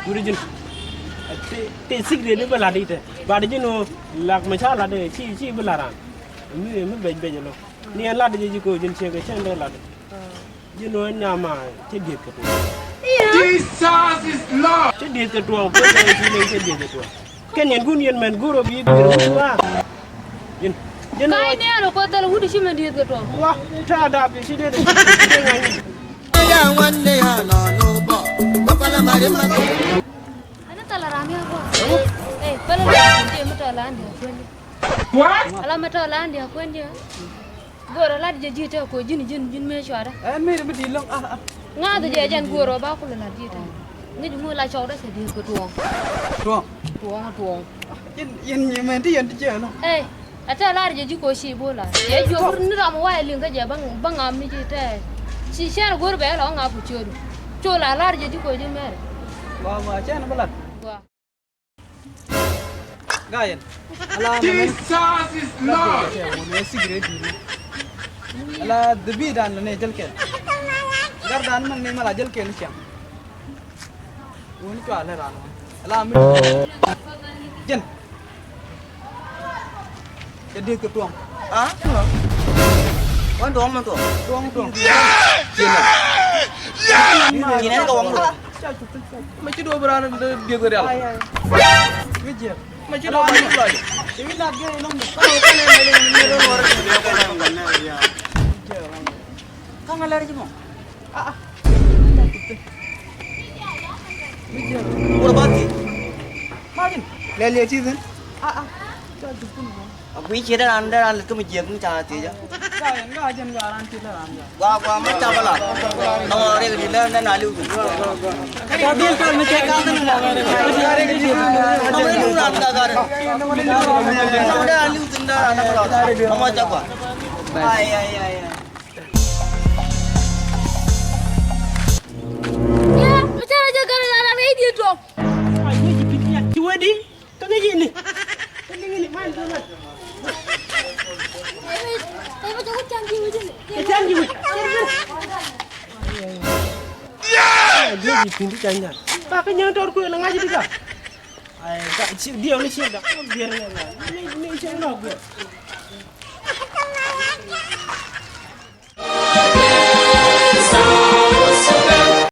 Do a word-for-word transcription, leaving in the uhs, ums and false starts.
Wut ji̱n. Tëë, tëë secret ni bä lat i̱ tɛ. Bat ji̱n ɣöö lak mɛ ca lat i̱ ci, ci bi lat raan. Mi, mi bɛc bɛc ɛlɔ. Ni ɛn lat i̱ jɛ ji̱ ko̱ ji̱n ciek ɛ cɛn dee lat i̱. Ji̱n ɣöö nyama cä dieth kɛ tuɔɔk. Jesus is Lord. Cä dieth kɛ tuɔɔk, kuɛ kɛ ci leny cä dieth kɛ tuɔɔk. Kɛn yɛn kun yɛn mɛn go̱r ɔ bi guiir wut wa. Ji̱n, ji̱n. Ka ɣöö inɛɛn ɔ kuɛ thil wut ci mɛn dieth kɛ tuɔɔk. Wa, ta̱a̱ dap ci dee dee. Ani thal a ram ya bɔ. Ey, pälä la ti mi tɔl an dia kuendi. What? Ala mi tɔl an dia kuendi. Go̱o̱rä lat jɛ ji̱ tɛ ko̱ ji̱n, ji̱n, ji̱n mëë cuarɛ. Ɛ mëë mi di̱i̱t lo̱ŋ, ah, ah. Ŋa̱th jɛ jɛn go̱o̱rä ba kulɛ lat ji̱ tɛ. Ŋi̱c ŋu la cɔwdä cɛ di̱i̱t kɛ tuɔɔŋ. Tuɔɔŋ? Tuɔɔŋ, tuɔɔŋ. Ji̱n, ji̱n nyi mɛn ti yɛn ti cɛ nɔ. Ey. Ɛ tɛ lar jɛ ji̱ ko̱ ci bo̱o̱ lar. Cɛ juɔk ni ram wa̱i̱ liŋ kä jɛ bä ŋam ni ji̱ tɛ. Ci cɛn go̱r bɛ lɔ ŋa̱p ku ciötdu. Cu la lar jɛ ji̱ ko̱ ji̱ mɛr. Gua, gua, cɛn bä lat. Gua. Ga yɛn. Ala mɛ mɛn. Jesus is Lord. Cɛ wun wä sigre di ni. Ala the bi dan la ne jel kɛn. Gar dan mɛn ne mala jel kɛn cɛn. Wun cua lɛ ran. Ala mi. Jɛn. Cɛ dieth kɛ tuɔŋ. Ah? Wan tuɔŋ mɛ tuɔŋ. Tuɔŋ, tuɔŋ. Yɛn ɛ kɛ waŋ tuɔŋ. Mɛ ci duɔ̱ɔ̱p raan dieth kɛ rial. Ai, ai. Mi jiɛk. Mɛ ci duɔ̱ɔ̱p raan dieth kɛ rial. Ci mi lat gɛ ilɔŋ dɛ. Kaŋ a lɛr ci mɔ. Ah, ah. Wur ba ti. Martin. Lɛ liɛ ti thin. Ah, ah. A gui ci dee ran, dee ran lät kä mi jiɛk mi ca thiec a. Gua, gua, mi ca bä la. Nɔmɔ riɛk di lɛ nɛ na liw thin. Nɔmɔ riɛk di ran ka garɛ. Nɔmɔ dee ran liw thin, dee ran nɛ bä la. Nɔmɔ ca gua. Ai, ai, ai, ai. Ci wä di kä ŋäc ini. Kä liŋ ini man kä man. Kä can ji̱ wi̱c. Kä can ji̱ wi̱c. Kä can ji̱ wi̱c. Kä can ji̱ wi̱c. Kä can ji̱ wi̱c. Kä can ji̱ wi̱c. Ai, ka ci diɛw ni ci da. Bier ni na. Ni, ni ci na gwe.